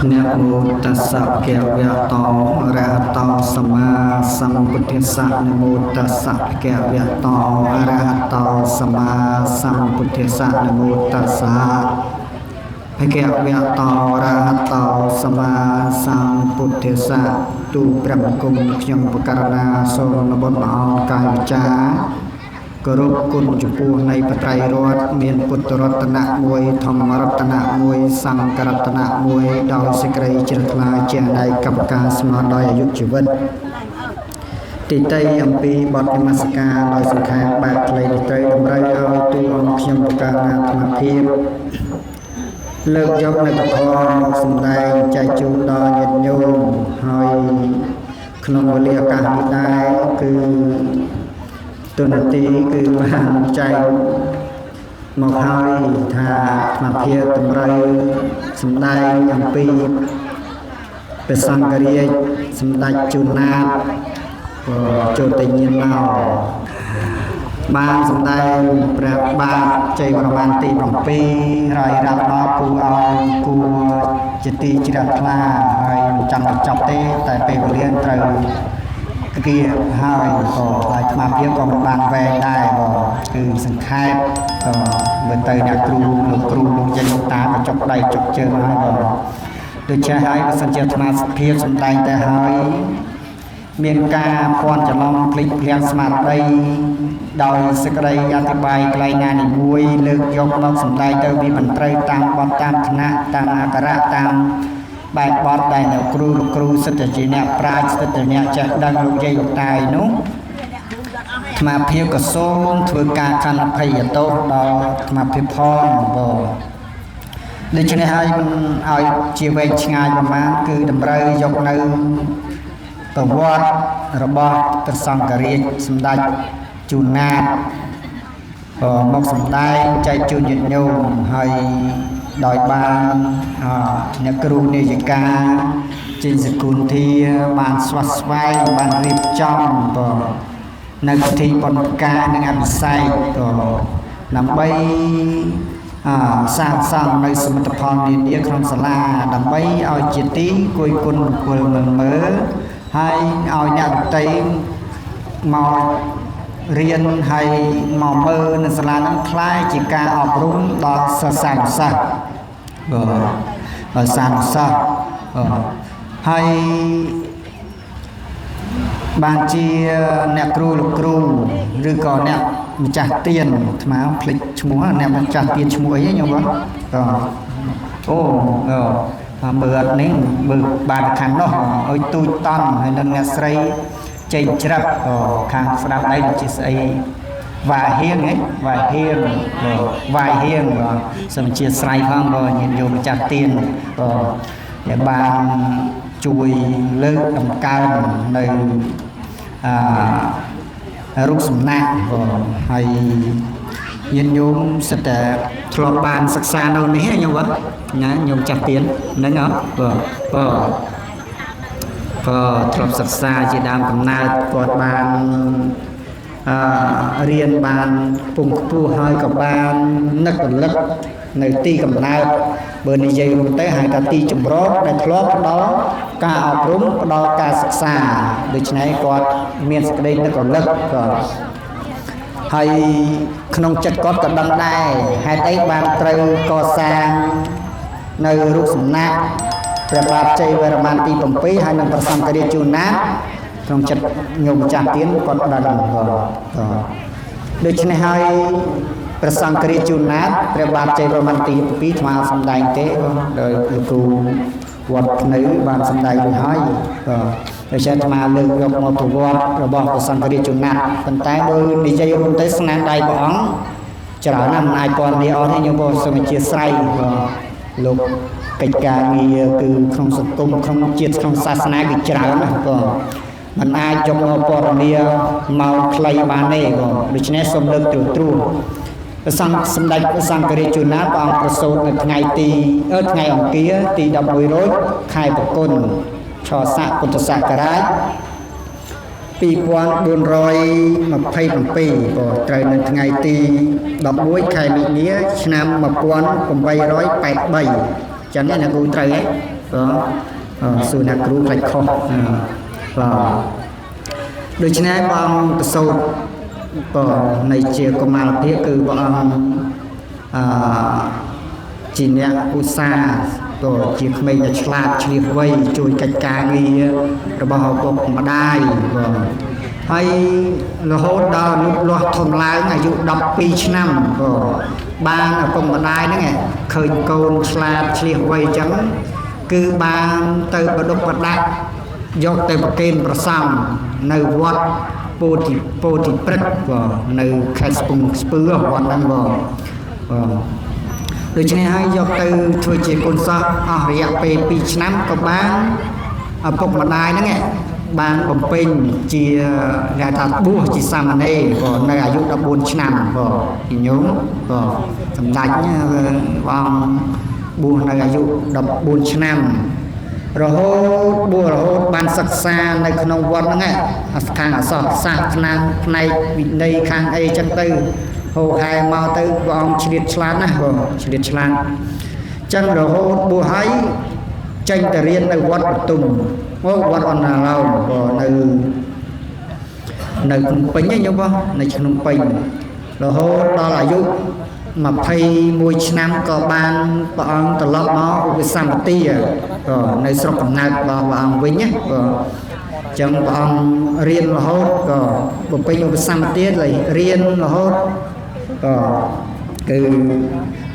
នមោតស្សៈភគវៈតោអរហតោសម្មាសម្ពុទ្ធស្សៈនមោតស្សៈភគវៈតោអរហតោសម្មាសម្ពុទ្ធស្សៈនមោតស្សៈភគវៈតោអរហតោសម្មាសម្ពុទ្ធស្សៈទូព្រះបង្គំខ្ញុំបករណាសូមនបុតអោកាយវិចាគោរពគុណចំពោះនៃបត្រៃរតមានពុទ្ធរតនៈមួយធម្មរតនៈមួយសង្ឃរតនៈមួយដោយសេចក្តីជ្រះថ្លាជាអនេកកម្មការស្មើដោយអាយុជីវិតទីតីអំពីបទនមស្ការដោយសង្ខេបបែបខ្លីនេះត្រូវតម្រូវឲ្យទូអង្គខ្ញុំប្រកាសអាត្មាភាពលើកយកនៅពធមកសម្ដែងចែកជូនដល់ញាតិញោមហើយក្នុងវេលាឱកាសនេះដែរគឺទុនទីគឺបានចែកមកហើយថាអាត្មាភាពតម្រូវសម្ដែងអំពីព្រះសង្ឃរាជសម្ដេចជួនណាតចូលទៅញៀនមកបានសម្ដែងព្រះបាទជ័យវរ្ម័នទី7រាយរាប់ដល់គូឲ្យគួរជាទីជ្រះថ្លាហើយមិនចង់បញ្ចប់ទេតែពេលវេលាត្រូវគៀហើយក៏ហើយអាត្មាភាពក៏មិនបានវែងដែរក៏គឺសង្ខេបក៏មើលទៅអ្នកគ្រូលោកគ្រូលោកយាយលោកតាក៏ចុកដៃចុកជើងហើយក៏ដូច្នេះហើយបើសិនជាអាត្មាភាពសម្ដែងតែហើយមានការភ័ន្តច្រឡំភ្លេចភ្លាំងស្មារតីដោយសេចក្តីអធិប្បាយកន្លែងណានីមួយលើកយកមកសម្ដែងទៅវាមិនត្រូវតាមបទតាមឋានៈតាមអាការៈតាមបែបបទដែលអ្នកគ្រូលោកគ្រូសិទ្ធិជាអ្នកប្រាជ្ញសិទ្ធិអ្នកចេះដឹងលោកយាយលោកតាឯនោះអាត្មាភាពក៏សូមធ្វើការខណ្ឌអភ័យទោសដល់អាត្មាភាពផងបងដូច្នេះហើយមិនឲ្យជាវែងឆ្ងាយប្រមាណគឺតម្រូវយកនៅប្រវត្តិរបស់ព្រះសង្ឃរាជសម្ដេចជួនណាតមកសម្ដែងចែកជូនញាតិញោមហើយដោយបានអ្នកគ្រូនាយិកាចេញសគុណធាបានស្វាស្វែងបានរៀបចំនៅពិធីបុណ្យផ្កានិងអភិសេកក៏ដើម្បីសាងសង់នៅសមិទ្ធផលនានាក្នុងសាលាដើម្បីឲ្យជាទីគយគុណមង្គលមើលហើយឲ្យអ្នកដទៃមករៀនហើយមកមើលនៅសាលាហ្នឹងคล้ายជាការអប់រំដល់សិស្សានុសិស្សបាទសានុសិស្សហើយបានជាអ្នកគ្រូលោកគ្រូឬក៏អ្នកម្ចាស់ទានអាត្មាភ្លេចឈ្មោះអ្នកម្ចាស់ទានឈ្មោះអីញោមបាទអូមើលអត់នេះមើលបានខាងនោះឲ្យទូចតន់ហើយនឹងអ្នកស្រីចេញច្រឹកខាងស្ដាប់ដៃដូចជាស្អីវ៉ាហៀងហ៎វ៉ាហៀងវ៉ាហៀងសូមអធិស្ឋានផងបើញាតិញោមម្ចាស់ទានដែលបានជួយលើកតម្កើងនៅរូបសំណាកហើយញាតិញោមសិតតែធ្លាប់បានសិក្សានៅនេះញោមបាទណាញោមចាស់ទានហ្នឹងហ៎បាទបាទក៏ធ្លាប់សិក្សាជាដើមកំណើតគាត់បានរៀនបានពងខ្ពស់ហើយក៏បាននឹករលឹកនៅទីកំណើតបើនិយាយរួមទៅហៅថាទីចម្រោកដែលធ្លាប់ផ្ដល់ការអប់រំផ្ដល់ការសិក្សាដូច្នេះគាត់មានសេចក្តីនឹករលឹកក៏ហើយក្នុងចិត្តគាត់ក៏ដឹងដែរហេតុអីបានត្រូវកសាងនៅរូបសំណាកព្រះបាទជ័យវរ្ម័នទី7ហើយនិងព្រះសង្ឃរាជជួនណាតក្នុងចិត្តញោមម្ចាស់ទានគាត់ដឹងក៏ដូច្នេះហើយព្រះសង្ឃរាជជួនណាតព្រះបាទជ័យវរ្ម័នទី7ថ្មសម្ដែងទេដោយលោកគ្រូវត្តភ្នៅបានសម្ដែងរួចហើយក៏ដូច្នេះអាត្មាលើកយកមកប្រវត្តិរបស់ព្រះសង្ឃរាជជួនណាតប៉ុន្តែបើនិយាយរួមទៅស្នាដៃព្រះអង្គច្រើនណាស់មិនអាចពណ៌នាអស់ទេញោមបងសូមអធិស្ឋានលោកកិច្ចការងារគឺក្នុងសង្គមក្នុងជាតិក្នុងសាសនាគឺច្រើនណាស់ក៏មិនអាចយកមកពណ៌នាមកខ្លីបានទេក៏ដូច្នេះសូមលើកត្រួសត្រាព្រះសង្ឃសម្ដេចព្រះសង្ឃរាជជួនណាតព្រះអង្គប្រសូតនៅថ្ងៃទីថ្ងៃអង្គារទី11រោចខែបង្គន់ឆស័កពុទ្ធសករាជ2427ក៏ត្រូវនៅថ្ងៃទី11ខែមីនាឆ្នាំ1883ចឹងណាគ្រូត្រូវហ៎ បាទសួរអ្នកគ្រូខ្លាចខុសបាទដូច្នេះបងប្រសូតបាទនៃជាកុមារភាពគឺព្រះអង្គអឺជាអ្នកឧស្សាហ៍ក៏ជាក្មេងដែលឆ្លាតឆ្លៀសវៃជួយកិច្ចការងាររបស់ឪពុកម្ដាយបាទហើយរហូតដល់លូតលាស់ធំឡើងអាយុ12ឆ្នាំបាទបានឪពុកម្ដាយហ្នឹងឃើញកូនឆ្លាតឆ្លៀសវៃអញ្ចឹងគឺបានទៅប្រដុកប្រដាក់យកទៅប្រគេនព្រះសង្ឃនៅវត្តពោធិព្រឹកបាទនៅខេត្តស្ពង់ស្ពឺវត្តហ្នឹងបាទបាទដូច្នេះហើយយកទៅធ្វើជាកូនសិស្សអស់រយៈពេល2ឆ្នាំក៏បានឪពុកម្ដាយហ្នឹងបានបំពេញជាគេថាបួសជាសាមណេរបាទនៅអាយុ14ឆ្នាំបាទញោមបាទសម្ដេចបងបួសនៅអាយុ14ឆ្នាំរហូតបួសរហូតបានសិក្សានៅក្នុងវត្តហ្នឹងខាងអក្សរសាស្ត្រខាងផ្នែកវិន័យខាងអីចឹងទៅហូហែមកទៅព្រះអង្គឆ្លៀតឆ្លាតណាស់បងឆ្លៀតឆ្លាតចឹងរហូតបួសហើយចេញទៅរៀននៅវត្តបទុមវត្តអណ្ណាឡោមបងនៅភ្នំពេញញោមបងនៅភ្នំពេញរហូតដល់អាយុ21ឆ្នាំក៏បានព្រះអង្គត្រឡប់មកឧបសម្បទានៅស្រុកកំណើតរបស់ព្រះអង្គវិញណាបងចឹងព្រះអង្គរៀនរហូតក៏បំពេញឧបសម្បទារៀនរហូតក៏គឺ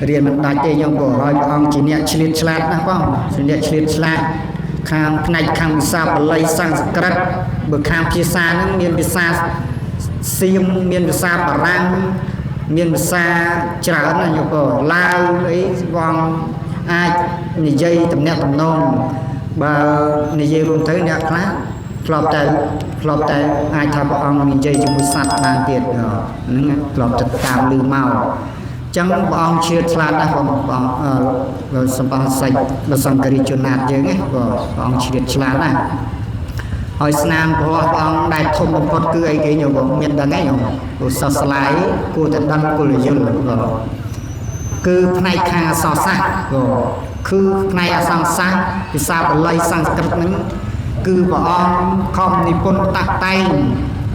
រៀនមិនដាច់ទេញោមបងហើយព្រះអង្គជាអ្នកឆ្លៀតឆ្លាតណាស់បងជាអ្នកឆ្លៀតឆ្លាតខាងផ្នែកខាងភាសាបាលីសំស្ក្រឹតបើខាងភាសាហ្នឹងមានភាសាសៀមមានភាសាបារាំងមានភាសាច្រើនណាស់ញោមបងឡាវអីបងអាចនិយាយតំណាក់តំណងបើនិយាយរួមទៅអ្នកខ្លះធ្លាប់តែអាចថាព្រះអង្គនិយាយជាមួយសត្វបានទៀតហ្នឹងធ្លាប់តែតាមឮមកចឹងព្រះអង្គឆ្លៀតឆ្លាតណាស់បងព្រះអង្គសម្បត្តិសាច់ព្រះសង្ឃរាជណាតយើងណាបងព្រះអង្គឆ្លៀតឆ្លាតណាស់ហើយស្នាមព្រះអង្គដែលធំបំផុតគឺអីគេញោមបងមានដឹងទេញោមព្រោះសិស្សស្លាយគួរតែដឹងគុលយល់បងគឺផ្នែកខាងអក្សរសាស្ត្របងគឺផ្នែកអក្សរសាស្ត្រភាសាបាលីសំស្ក្រឹតហ្នឹងគឺព្រះអង្គខំនិពន្ធតាក់តែង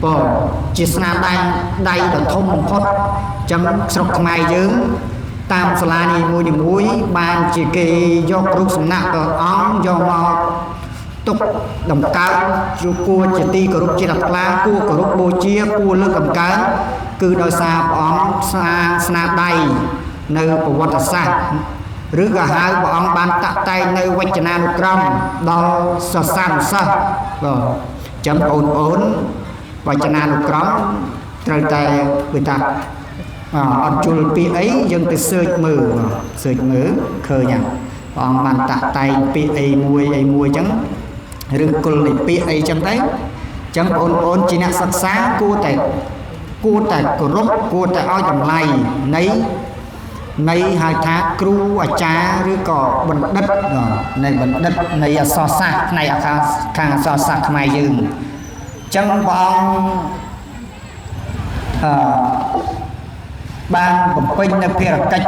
បងជាស្នាដៃដ៏ធំបំផុតចឹងស្រុកខ្មែរយើងតាមសាលានីមួយៗបានជាគេយករូបសំណាកព្រះអង្គយកមកទុកតម្កើងជាគួរជាទីគោរពជាថ្លាគួរគោរពបូជាគួរលើកតម្កើងគឺដោយសារព្រះអង្គស្នាដៃនៅប្រវត្តិសាស្ត្រឬក៏ហៅព្រះអង្គបានតាក់តែងនៅវចនានុក្រមដល់សិស្សានុសិស្សបាទចឹងបងប្អូនវចនានុក្រមត្រូវតែគឺថាអត់ជុលពាក្យអីយើងទៅ search មើល search មើលឃើញហ្នឹងព្រះអង្គបានតាក់តែងពាក្យអីមួយអីមួយចឹងឬគុលនៃពាក្យអីចឹងទៅចឹងបងប្អូនជាអ្នកសិក្សាគួរតែគោរពគួរតែឲ្យតម្លៃនៃហៅថាគ្រូអាចារ្យឬក៏បណ្ឌិតនៃបណ្ឌិតនៃអក្សរសាស្ត្រផ្នែកខាងអក្សរសាស្ត្រខ្មែរយើងចឹងព្រះអង្គបានបំពេញនៅភារកិច្ច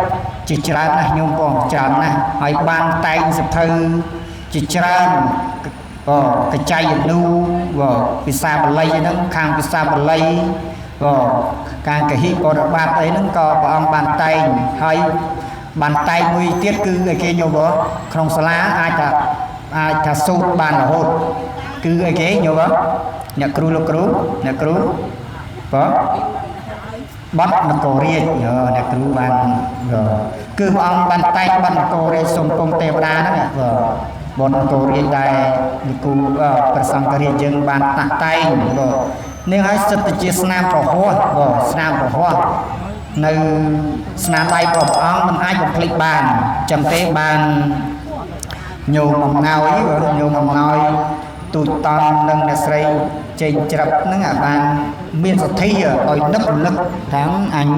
ជាច្រើនណាស់ញោមបងច្រើនណាស់ហើយបានតែងសភៅជាច្រើនកចៃអនុភាសាបាលីហ្នឹងខាងភាសាបាលីការកហិបរិបត្តិអីហ្នឹងក៏ព្រះអង្គបានតែងហើយបានតែងមួយទៀតគឺអីគេញោមបងក្នុងសាលាអាចថាសូត្របានរហូតគឺអីគេញោមបងអ្នកគ្រូលោកគ្រូអ្នកគ្រូបងបទនគររាជអ្នកគ្រូបានគឺព្រះអង្គបានតែងបទនគររាជសូមគង់ទេវតាហ្នឹងបទនគររាជដែលលោកគ្រូព្រះសង្ឃរាជយើងបានតាក់តែងនេះហើយសិទ្ធិជាស្នាមប្រហោះស្នាមប្រហោះនៅស្នាដៃរបស់ព្រះអង្គមិនអាចបំភ្លេចបានចឹងទេបានញោមអំណោយញោមអំណោយទូចតន់និងអ្នកស្រីចេញច្រឹបហ្នឹងបានមានសទ្ធាដោយនឹករលឹកទាំងអញ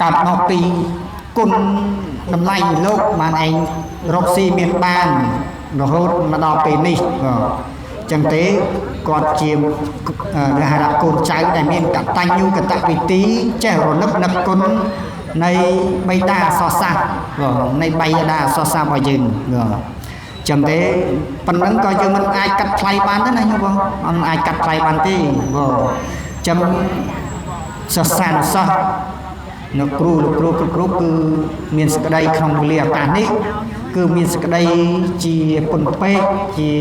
កាត់មកពីគុណតម្លៃលោកបានឯងរកស៊ីមានបានរហូតមកដល់ពេលនេះចឹងទេគាត់ជារហរកូនចៅដែលមានកតញ្ញូកតវិធីចេះរលឹកនឹកគុណនៃបិតាអក្សរសាស្ត្រនៃបិតាអក្សរសាស្ត្ររបស់យើង ចឹងទេប៉ុណ្ណឹងក៏យើងមិនអាចកាត់ថ្លៃបានទេណាញោមបងអត់អាចកាត់ថ្លៃបានទេបងចឹងសិស្សានុសិស្សនៅគ្រូលោកគ្រូគ្រប់គ្រូគឺមានសក្តីក្នុងវេលាឱកាសនេះគឺមានសក្តីជាពុនពេកជា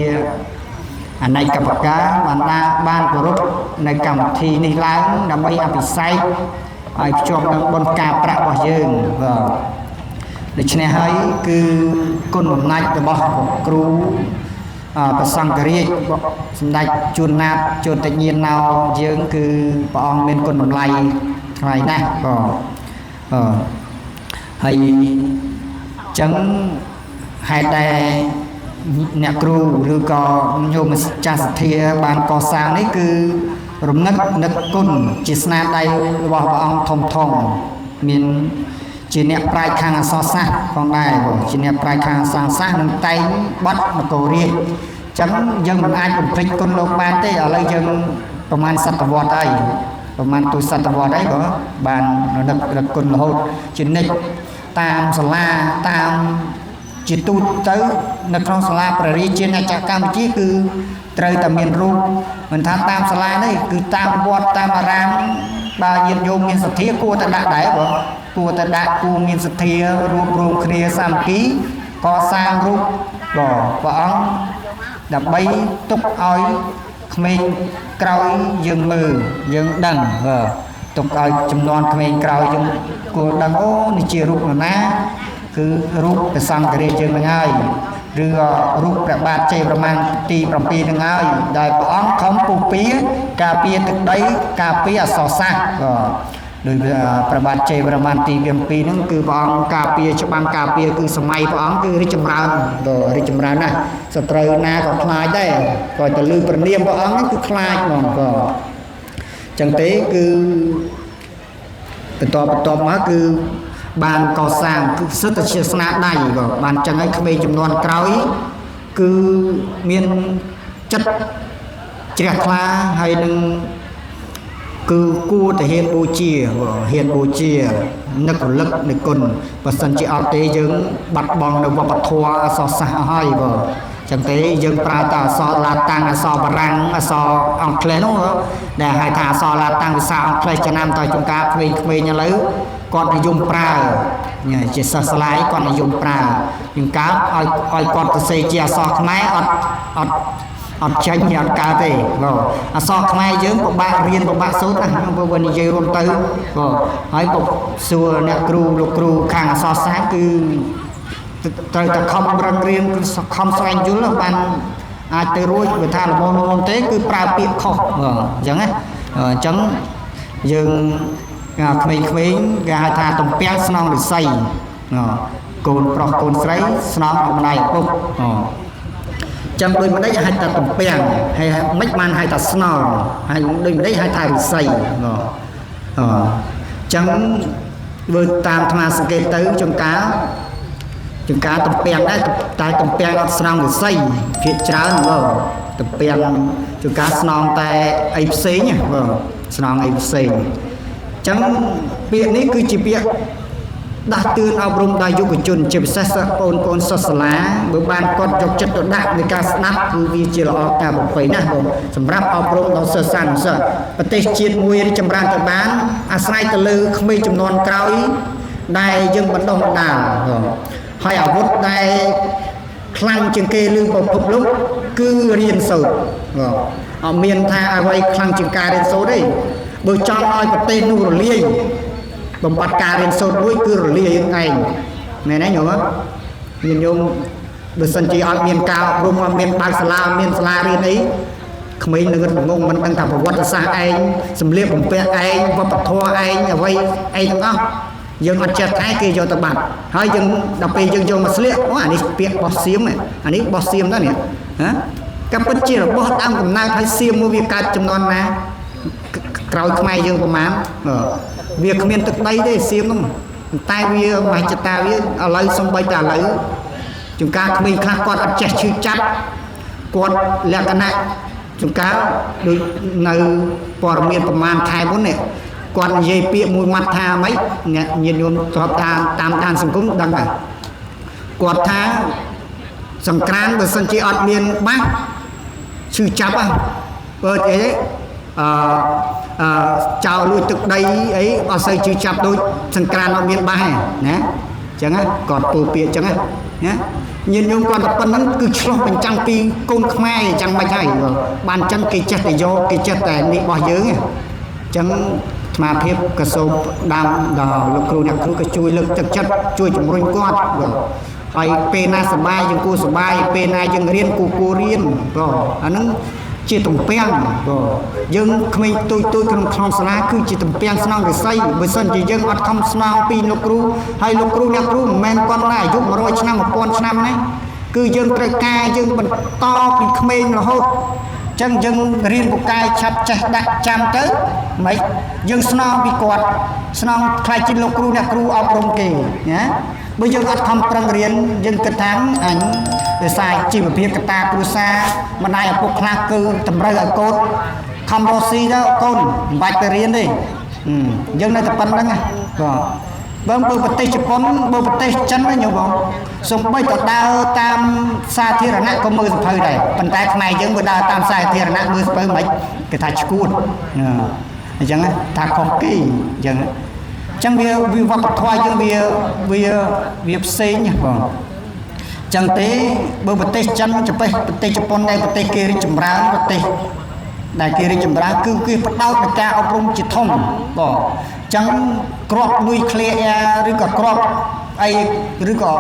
អនេកបការបានដាក់បានគោរពនៅកម្មវិធីនេះឡើងដើម្បីអភិសេកឲ្យភ្ជាប់នឹងបុណ្យការប្រាក់របស់យើងបាទដូច្នេះហើយគឺគុណបំណាច់របស់គ្រូព្រះសង្ឃរាជសម្ដេចជួនណាតជួនតិញាណណោយើងគឺព្រះអង្គមានគុណតម្លៃថ្លៃណាស់បាទហើយចឹងហេតុដែលអ្នកគ្រូឬក៏ញោមចាស់សទ្ធាបានកសាងនេះគឺរំលឹកនឹកគុណជាស្នាដៃរបស់ព្រះអង្គធំធំមានជាអ្នកប្រាជ្ញខាងអក្សរសាស្ត្រផងដែរបងជាអ្នកប្រាជ្ញខាងអក្សរសាស្ត្រនិងតែងបទនគររាជចឹងយើងមិនអាចបំភ្លេចគុណលោកបានទេឥឡូវយើងប្រហែលសតវត្សហើយប្រហែលទសតវត្សហើយបងបាននឹកគុណរហូតជានិច្ចតាមសាលាតាមជាទូទៅនៅក្នុងសាលាព្រះរាជាណាចក្រកម្ពុជាគឺត្រូវតែមានរូបមិនថាតាមសាលានេះគឺតាមវត្តតាមអារាមបើញាតិញោមមានសទ្ធាគួរតែដាក់ដែរបងគួរតែដាក់គួរមានសទ្ធារួបរวมគ្នាសាមគ្គីកសាងរូបបងព្រះអង្គដើម្បីទុកឲ្យក្មេងក្រោយយើងមើលយើងដឹងបាទទុកឲ្យចំនួនក្មេងក្រោយយើងគួរដឹងអូនេះជារូបនរណាគឺរូបព្រះសង្ឃរាជយើងនឹងហើយឬរូបព្រះបាទជ័យប្រមាណទី7នឹងហើយដែលព្រះអង្គខំពុះពៀការពារទឹកដីការពារអក្សរសាស្ត្របាទដោយព្រះបាទជ័យប្រមាណទី7ហ្នឹងគឺព្រះអង្គការពារច្បាំងការពារគឺសម័យព្រះអង្គគឺរីកចម្រើនរីកចម្រើនណាស់សត្រូវណាក៏ខ្លាចដែរក៏ទៅលឺព្រះនាមព្រះអង្គហ្នឹងគឺខ្លាចហ្មងបាទចឹងទេគឺបន្តបន្ទាប់មកគឺបានកសាងគឺសិតតែជាស្នាដៃបាទបានចឹងហើយក្មេងចំនួនក្រោយគឺមានចិត្តជ្រះថ្លាហើយនឹងគឺគួរតែហ៊ានបូជាហ៊ានបូជានឹករលឹកនៃគុណបើសិនជាអត់ទេយើងបាត់បង់នៅវប្បធម៌អក្សរសាស្ត្រអស់ហើយបាទចឹងទេយើងប្រើតែអក្សរឡាតាំងអក្សរបារាំងអក្សរអង់គ្លេសនោះដែលហៅថាអក្សរឡាតាំងភាសាអង់គ្លេសចំណាំតជួនកាលក្មេងៗឥឡូវគាត់និយមប្រើជាសិស្សសាលាគាត់និយមប្រើជួនកាលឲ្យគាត់សរសេរជាអក្សរខ្មែរអត់អត់អត់ចាញ់អត់កើតទេបាទអក្សរខ្មែរយើងពិបាករៀនពិបាកសូត្រណាបើនិយាយរួមទៅបាទហើយក៏សួរអ្នកគ្រូលោកគ្រូខាងអក្សរសាស្ត្រគឺត្រូវតែខំរឹងរៀនខំស្វែងយល់បានអាចទៅរួចបើថាល្មមៗទេគឺប្រើពាក្យខុសបាទអញ្ចឹងណាអញ្ចឹងយើងក្មេងៗគេហៅថាទំពាំងស្នងឫស្សីកូនប្រុសកូនស្រីស្នងម្ដាយឪពុកចាំដូចម្ដេចហៅថាទំពាំងហើយមិនបានហៅថាស្នងហើយដូចម្ដេចហៅថាឫស្សីអញ្ចឹងបើតាមអាត្មាសង្កេតទៅចង្ការទំពាំងដែរតែទំពាំងអត់ស្នងឫស្សីភាគច្រើនបងទំពាំងចង្ការស្នងតែអីផ្សេងបងស្នងអីផ្សេងអញ្ចឹងពាក្យនេះគឺជាពាក្យដាស់តឿនអប់រំដល់យុវជនជាពិសេសសិស្សបងប្អូនសិស្សសាលាបើបានគាត់យកចិត្តទុកដាក់នៃការស្ដាប់គឺវាជាល្អការបំពេញណាស់បងសម្រាប់អប់រំដល់សិស្សសានុសិស្សប្រទេសជាតិមួយរីកចម្រើនទៅបានអាស្រ័យទៅលើក្មេងចំនួនក្រោយដែលយើងបណ្ដុះបណ្ដាលហើយអាវុធដែលខ្លាំងជាងគេលើពិភពលោកគឺរៀនសូត្រអត់មានថាអ្វីខ្លាំងជាងការរៀនសូត្រទេបើចង់ឲ្យប្រទេសនោះរលាយបំបត្តិការរៀនសូត្រមួយគឺរលាយឯងមែនទេញោមញាតិញោមបើសិនជាអត់មានការអប់រំអត់មានបើកសាលាមានសាលារៀនអីក្មេងនឹងងងមិនដឹងថាប្រវត្តិសាស្ត្រឯងសម្លៀកបំពាក់ឯងវប្បធម៌ឯងអ្វីឯងទាំងអស់យើងអត់ចេះតែគេយកទៅបាត់ហើយយើងដល់ពេលយើងយកមកស្លៀកអូអានេះពាក្យបោះសៀមអានេះបោះសៀមដែរនេះហ៎ក៏ពិតជារបស់ដើមកំណើតហើយសៀមមួយវាកើតចំនួនណាក្រោយខ្មែរយើងប្រមាណវាគ្មានទឹកដីទេសៀមនោះតែវាមហិច្ឆតាវាឥឡូវសំបីតែឥឡូវជួនកាលក្មេងខ្លះគាត់អត់ចេះឈឺចាប់គាត់លក្ខណៈជួនកាលដូចនៅព័ត៌មានប្រមាណខែមុននេះគាត់និយាយពាក្យមួយម៉ាត់ថាម៉េចអ្នកញាតិញោមធ្លាប់តាមតាមសង្គមដឹងហើយគាត់ថា សង្ក្រានបើសិនជាអត់មានបាសឈឺចាប់ហ៎បើអីអឺអឺចោលលួចទឹកដីអីអត់សូវឈឺចាប់ដូចសង្ក្រានអត់មានបាសទេណាអញ្ចឹងគាត់ពោលពាក្យអញ្ចឹងណាញាតិញោមគាត់តែប៉ុណ្្នឹងគឺឆ្លោះបញ្ចាំងពីកូនខ្មែរអញ្ចឹងមិនហើយបានអញ្ចឹងគេចេះតែយកគេចេះតែនេះរបស់យើងអញ្ចឹងអាត្មាភាពក៏សូមដាំដល់លោកគ្រូអ្នកគ្រូក៏ជួយលើកទឹកចិត្តជួយជំរុញគាត់បាទហើយពេលណាសបាយយើងគួរសបាយពេលណាយើងរៀនគួរគួររៀនបាទអាហ្នឹងជាទំពាំងបាទយើងក្មេងទូចទូចក្នុងក្នុងសាលាគឺជាទំពាំងស្នងរិស័យបើសិនជាយើងអត់ខំស្នងពីលោកគ្រូហើយលោកគ្រូអ្នកគ្រូមិនមែនគាត់ណាអាយុ100ឆ្នាំ1000ឆ្នាំណាគឺយើងត្រូវការយើងបន្តពីក្មេងរហូតចឹងយើងរៀនពូកែឆាប់ចេះដាក់ចាំទៅមិនយើងស្នងពីគាត់ស្នងខ្លាចជាលោកគ្រូអ្នកគ្រូអប់រំគេណាបើយើងអត់ខំប្រឹងរៀនយើងគិតថាអញដោយសារជីវភាពកតាគ្រួសារម្ដាយឪពុកខ្លះគឺតម្រូវឲ្យកូនខំរកស៊ីទៅកូនមិនបាច់ទៅរៀនទេយើងនៅតែប៉ុណ្្នឹងណាបាទបើប្រទេសជប៉ុនបើប្រទេសចិនវិញញោមបងសំបីតដើរតាមសាធារណៈក៏មើលសភៅដែរប៉ុន្តែខ្មែរយើងបើដើរតាមសាធារណៈមើលសភៅមិនគេថាឈួតអញ្ចឹងថាខុសគេអញ្ចឹងអញ្ចឹងវាវាវប្បធម៌យើងវាវាវាផ្សេងបងចឹងទេបើប្រទេសចិនប្រទេសប្រទេសជប៉ុនដែលប្រទេសគេរីកចម្រើនប្រទេសដែលគេរីកចម្រើនគឺគេផ្ដោតในការអប់រំជាធំបងចឹងគ្រាប់នុយក្លេអ៊ែរឬក៏គ្រាប់អីឬក៏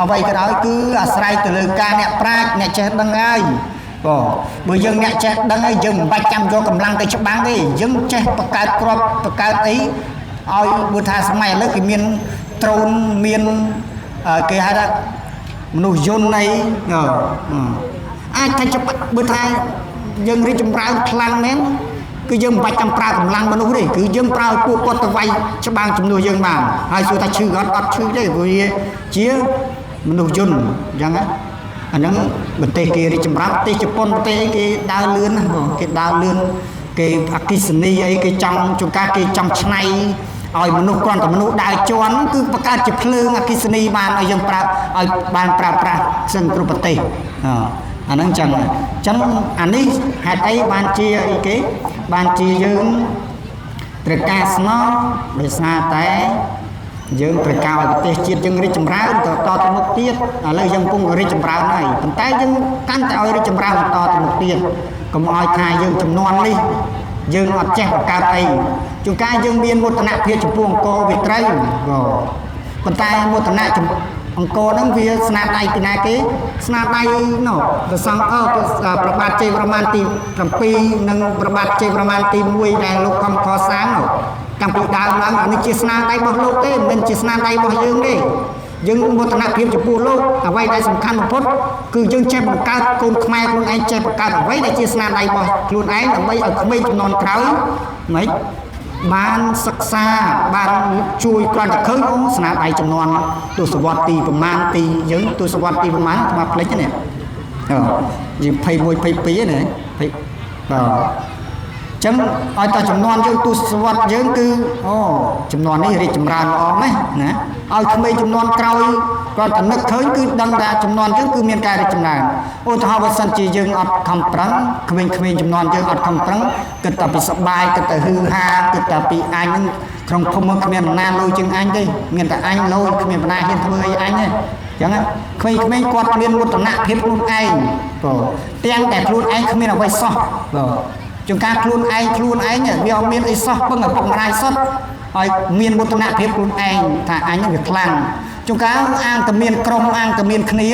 អ្វីក៏ដោយគឺអាស្រ័យទៅលើការអ្នកប្រាជ្ញអ្នកចេះដឹងហើយបងបើយើងអ្នកចេះដឹងហើយយើងមិនបាច់ចាំយកកម្លាំងទៅច្បាំងទេយើងចេះបង្កើតគ្រាប់បង្កើតអីឲ្យបើថាសម័យឥឡូវគេមានដ្រូនមានគេហៅថាមនុស្សយន្តអីអាចថាបើថាយើងរីកចម្រើនខ្លាំងមែនគឺយើងមិនបាច់ចាំប្រើកម្លាំងមនុស្សទេគឺយើងប្រើពួកគាត់ទៅវាយច្បាំងជំនួសយើងបានហើយសួរថាឈឺអត់អត់ឈឺទេព្រោះវាជាមនុស្សយន្តអញ្ចឹងណាអាហ្នឹងប្រទេសគេរីកចម្រើនប្រទេសជប៉ុនប្រទេសអីគេដើរលឿនណាបងគេដើរលឿនគេអគិសនីអីគេចង់ជួនកាលគេចង់ឆ្នៃឲ្យមនុស្សគ្រាន់តែមនុស្សដើរជន់គឺបង្កើតជាភ្លើងអគិសនីបានឲ្យយើងប្រើឲ្យបានប្រើប្រាស់សឹងគ្រប់ប្រទេសអាហ្នឹងចឹងចឹងអានេះហេតុអីបានជាអីគេបានជាយើងត្រូវការស្នងដោយសារតែយើងត្រូវការឲ្យប្រទេសជាតិយើងរីកចម្រើនទៅតទៅមុខទៀតឥឡូវយើងកំពុងរីកចម្រើនហើយប៉ុន្តែយើងកាន់តែឲ្យរីកចម្រើនបន្តទៅមុខទៀតកុំឲ្យថាយើងចំនួននេះយើងអត់ចេះបង្កើតអីជួនកាលយើងមានមោទនភាពចំពោះអង្គរវាត្រូវប៉ុន្តែមោទនៈអង្គរហ្នឹងវាស្នាដៃពីណាគេស្នាដៃនោះព្រះសង្ឃព្រះបាទជ័យវរ្ម័នទី7និងព្រះបាទជ័យវរ្ម័នទី1ដែលលោកខំកសាងនោះតាំងពីដើមឡើងអានេះជាស្នាដៃរបស់លោកទេមិនមែនជាស្នាដៃរបស់យើងទេយើងមោទនភាពចំពោះលោកអ្វីដែលសំខាន់បំផុតគឺយើងចេះបង្កើតកូនខ្មែរខ្លួនឯងចេះបង្កើតអ្វីដែលជាស្នាដៃរបស់ខ្លួនឯងដើម្បីឲ្យក្មេងជំនាន់ក្រោយម៉េចបានសិក្សាបានជួយគ្រាន់តែឃើញអូស្នាដៃចំនួនទសវត្សទីប្រមាណទីយើងទសវត្សទីប្រមាណអាត្មាភ្លេចនេះអឺ21 22ណាបាទចឹងឲ្យតចំនួនយើងទសវត្សយើងគឺអូចំនួននេះរីកចម្រើនល្អណាស់ណាឲ្យក្មេងចំនួនក្រោយគាត់តែនឹកឃើញគឺដឹងថាចំនួនយើងគឺមានការរីកចម្រើនឧទាហរណ៍បើសិនជាយើងអត់ខំប្រឹងក្មេងៗចំនួនយើងអត់ខំប្រឹងគិតតែពីសបាយគិតតែហឺហាគិតតែពីអញហ្នឹងក្នុងភូមិគ្មាននរណាលុយជាងអញទេមានតែអញលុយគ្មានបណ្ណាហ៊ានធ្វើអីអញទេចឹងក្មេងៗគាត់មានមោទនភាពខ្លួនឯងបាទទាំងតែខ្លួនឯងគ្មានអ្វីសោះបាទជួនកាលខ្លួនឯងវាអត់មានអីសោះពឹងឪពុកម្ដាយសុទ្ធហើយមានមោទនភាពខ្លួនឯងថាអញវាខ្លាំងជួនកាលអាងតែមានក្រុមអាងតែមានគ្នា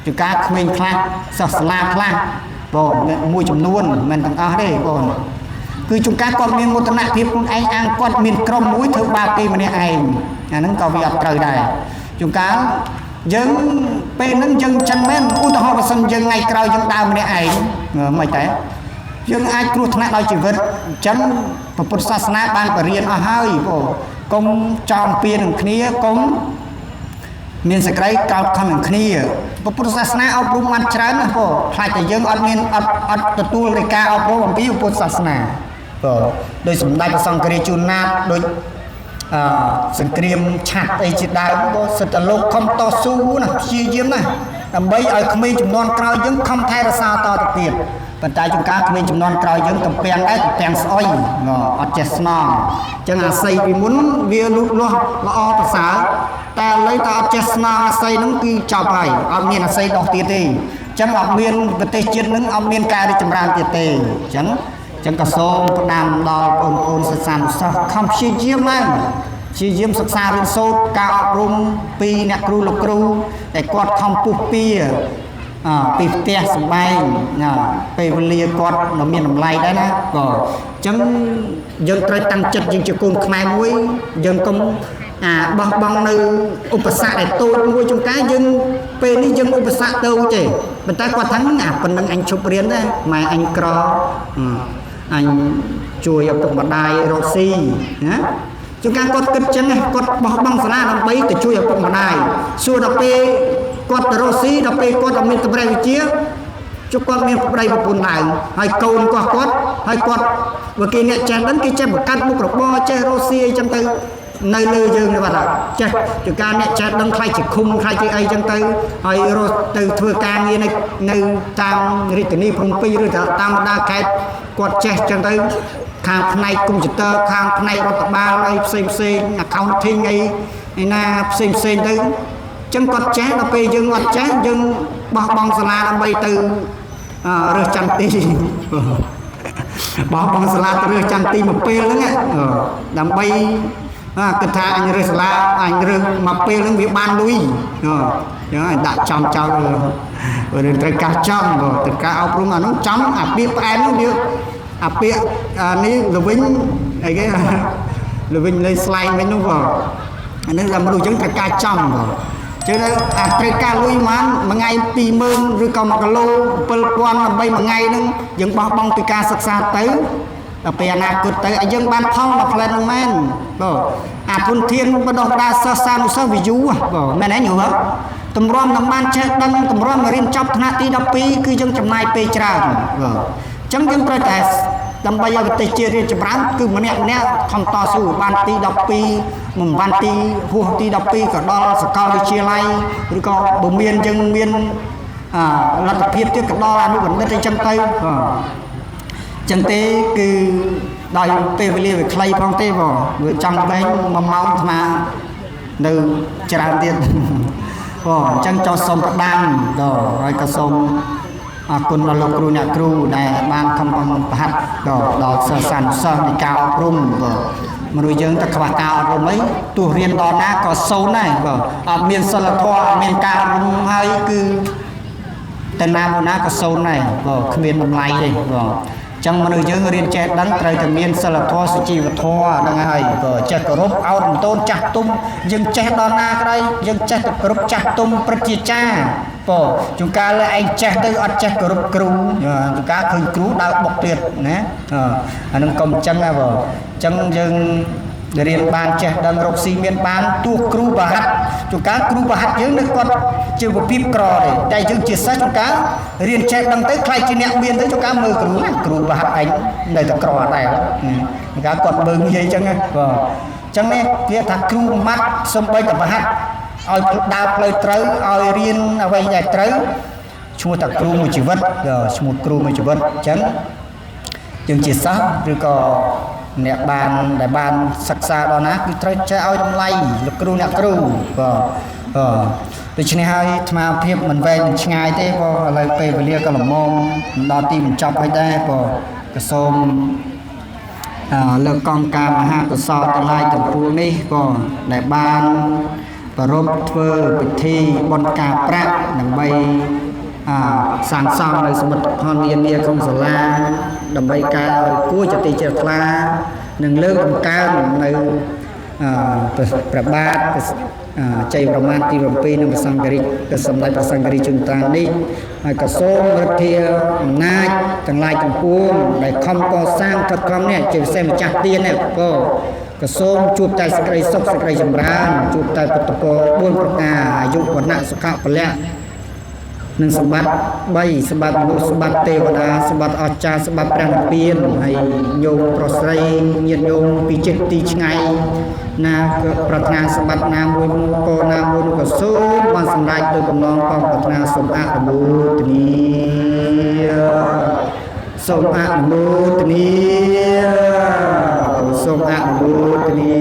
ជួនកាលក្មេងខ្លះសិស្សសាលាខ្លះបងមួយចំនួនមិនទាំងអស់ទេបងគឺជួនកាលគាត់មានមោទនភាពខ្លួនឯងអាងគាត់មានក្រុមមួយធ្វើបាបគេម្នាក់ឯងអាហ្នឹងក៏វាអត់ត្រូវដែរជួនកាលយើងពេលហ្នឹងយើងចឹងមែនឧទាហរណ៍បើសិនយើងថ្ងៃក្រោយយើងដើរម្នាក់ឯងមិនតែយើងអាចគ្រោះថ្នាក់ដល់ជីវិតអញ្ចឹងពុទ្ធសាសនាបានបរៀនអស់ហើយបងកុំចងពៀននឹងគ្នាកុំមានសេចក្តីកោតខំនឹងគ្នាពុទ្ធសាសនាអប់រំបានច្រើនណាស់បងខ្លាចតែយើងអត់មានអត់ទទួលនៃការអប់រំអំពីពុទ្ធសាសនាបងដោយសម្ដេចព្រះសង្ឃរាជជួនណាតដោយ សង្គ្រាមឆាត់អីជាដើមក៏សិតតែលោកខំតស៊ូណាព្យាយាមណា ដើម្បីឲ្យក្មេងចំនួនក្រោយយើងខំថែរក្សាតទៅទៀតប៉ុន្តែជួនកាលក្មេងចំនួនក្រោយយើងតំពាំងដែរតំពាំងស្អុយអត់ចេះស្នងអញ្ចឹងអាស័យពីមុនវាលូតលាស់ល្អប្រសើរតែឥឡូវតើអត់ចេះស្នងអាស័យហ្នឹងគឺចប់ហើយអត់មានអាស័យដោះទៀតទេអញ្ចឹងអត់មានប្រទេសជាតិហ្នឹងអត់មានការរីកចម្រើនទៀតទេអញ្ចឹងក៏សូមផ្ដាំដល់បងប្អូនសិស្សានុសិស្សខំព្យាយាមឡើងព្យាយាមសិក្សារៀនសូត្រការអប់រំពីអ្នកគ្រូលោកគ្រូដែលគាត់ខំពុះពៀពីផ្ទះសម្បែងពេលវេលាគាត់នៅមានតម្លៃដែរណាបាទអញ្ចឹងយើងត្រូវតាំងចិត្តយើងជាកូនខ្មែរមួយយើងកុំអាបោះបង់នៅឧបសគ្គដែលតូចមួយចំការយើងពេលនេះយើងឧបសគ្គតូចទេប៉ុន្តែគាត់ថាអាប៉ុណ្ណឹងអញឈប់រៀនដែរម៉ែអញក្រអញជួយឪពុកម្ដាយរកស៊ីណាជួនកាលគាត់គិតចឹងគាត់បោះបង់សាលាដើម្បីទៅជួយឪពុកម្ដាយសួរដល់ពេលគាត់ទៅរកស៊ីដល់ពេលគាត់អត់មានតម្រេះវិជ្ជាជុកគាត់មានប្តីប្រពន្ធឡើងហើយកូនគាត់គាត់ហើយគាត់បើគេអ្នកចេះដឹងគេចេះបង្កើតមុខរបរចេះរកស៊ីអីចឹងទៅនៅលើយើងនេះបាទចេះជួនកាលអ្នកចេះដឹងខ្លាចជាឃុំខ្លាចជាអីចឹងទៅហើយរកទៅធ្វើការងារនៅតាមរាជធានីភ្នំពេញឬតាមបណ្ដាខេត្តគាត់ចេះចឹងទៅខាងផ្នែកកុំព្យូទ័រខាងផ្នែករដ្ឋបាលអីផ្សេងផ្សេង accounting អីឯណាផ្សេងផ្សេងទៅចឹងគាត់ចេះដល់ពេលយើងអត់ចេះយើងបោះបង់សាលាដើម្បីទៅរើសចន្ទទីបោះបង់សាលាទៅរើសចន្ទទីមួយពេលហ្នឹងដើម្បីគិតថាអញរើសសាលាអញរើសមួយពេលហ្នឹងវាបានលុយចឹងឲ្យដាក់ចំចោលរឿងត្រូវការចំត្រូវការអប់រំអានោះចំអាពាក្យផ្អែមហ្នឹងវាអាពាក្យនេះល្វិញអីគេល្វិញលេស្លែងវិញនោះបងអានេះដល់មនុស្សចឹងត្រូវការចំបងចឹងអាត្រូវការលុយហ្មងមួយថ្ងៃ 20000 ឬក៏1គីឡូ 7000 ដើម្បីមួយថ្ងៃហ្នឹងយើងបោះបង់ពីការសិក្សាទៅដល់ពេលអនាគតទៅឲ្យយើងបានផលមកផ្លែហ្នឹងមែនបងអាធនធានបណ្ដុះបណ្ដាលសិស្សានុសិស្សវាយូរបងមែនទេញោមតម្រាំនឹងបានចេះដឹងតម្រាំរៀនចប់ថ្នាក់ទី12គឺយើងចំណាយពេលច្រើនបងអញ្ចឹងយើងត្រូវតែដើម្បីឲ្យប្រទេសជាតិរីកចម្រើនគឺម្នាក់ម្នាក់ខំតស៊ូបានទី12មិនបានទីហួសទី12ក៏ដល់សាកលវិទ្យាល័យឬក៏បើមានយើងមានលទ្ធភាពទៀតក៏ដល់អនុបណ្ឌិតអីចឹងទៅចឹងទេគឺដោយពេលវេលាវាខ្លីផងទេបងវាចង់វែង1ម៉ោងអាត្មានៅច្រើនទៀតបងអញ្ចឹងចោះសូមផ្ដាំដល់ហើយក៏សូមអរគុណដល់លោកគ្រូអ្នកគ្រូដែលបានខំប្រហាត់ដល់សិស្សានុសិស្សនៃការអប់រំបងមនុស្សយើងតែខ្វះការអប់រំអីទោះរៀនដល់ណាក៏សូន្យដែរបងអត់មានសិលធម៌អត់មានការអប់រំហើយគឺទៅណាមកណាក៏សូន្យដែរបងគ្មានតម្លៃទេបងចឹងមនុស្សយើងរៀនចេះដឹងត្រូវតែមានសិលធម៌សុជីវធម៌ហ្នឹងហើយបើចេះគោរពអោនតូនចាស់ទុំយើងចេះដល់ណាក្តីយើងចេះតែគោរពចាស់ទុំព្រឹទ្ធាចារ្យបើជួនកាលឯងចេះទៅអត់ចេះគោរពគ្រូជួនកាលឃើញគ្រូដើរបុកទៀតណាអានឹងកុំចឹងណាបើចឹងយើងរៀនបានចេះដឹងរកស៊ីមានបានទោះគ្រូបហាត់ជួនកាលគ្រូបហាត់យើងនៅគាត់ជាប្រភេទក្រទេតែយើងជាសិស្សជួនកាលរៀនចេះដឹងទៅខ្លាចជាអ្នកមានទៅជួនកាលមើលគ្រូណាគ្រូបហាត់ឯងនៅតែក្រដែរជួនកាលគាត់មើលងាយចឹងណាបាទចឹងនេះគេថាគ្រូម៉ាត់សំបីតបហាត់ឲ្យដើរផ្លូវត្រូវឲ្យរៀនអ្វីដែលត្រូវឈ្មោះថាគ្រូមួយជីវិតឈ្មោះគ្រូមួយជីវិតចឹងយើងជាសិស្សឬក៏អ្នកបានដែលបានសិក្សាដល់ណាគឺត្រូវចេះឲ្យតម្លៃលោកគ្រូអ្នកគ្រូបាទដូច្នេះហើយអាត្មាភាពមិនវែងមិនឆ្ងាយទេបងឥឡូវពេលវេលាក៏ល្មមដល់ទីបញ្ចប់ហើយដែរបងក៏សូមលើកកងការមហាកុសលទាំងឡាយទាំងពួងនេះបងដែលបានប្រារព្ធធ្វើពិធីបុណ្យការប្រាក់ដើម្បីសាងសង់នៅសមុទ្រផលនានាក្នុងសាលាដើម្បីការឲ្យគួរចតិជ្រះថ្លានិងលើកតម្កើងនៅព្រះបាទជ័យប្រមាណទី7និងព្រះសង្ឃរាជសម្ដេចព្រះសង្ឃរាជជួនតានេះហើយក៏សូមឫទ្ធាអំណាចទាំងឡាយទាំងពួងដែលខំកសាងខិតខំនេះជាពិសេសម្ចាស់ទាននេះក៏សូមជួបតែសេចក្តីសុខសេចក្តីចម្រើនជួបតែពុទ្ធពរ4ប្រការអាយុវណ្ណៈសុខៈពលៈ និងសម្បត្តិ3សម្បត្តិមនុស្សសម្បត្តិទេវតាសម្បត្តិអស្ចារ្យសម្បត្តិព្រះនិព្វានហើយញោមប្រុសស្រីញាតិញោមពីជិតទីឆ្ងាយណាក៏ប្រាថ្នាសម្បត្តិណាមួយពរណាមួយនោះក៏សូមបានសម្រេចដោយបំណងផងប្រាថ្នាសូមអនុមោទនាសូមអនុមោទនាសូមអនុមោទនា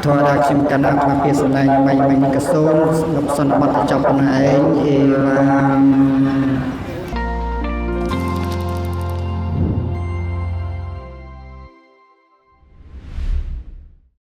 ធម៌ដែលខ្ញុំកណ្ដាលអាត្មាពីសម្ដែងមិញមិញក៏សូមសន្មតចប់ប៉ុណ្ណេះឯងអេវ៉ា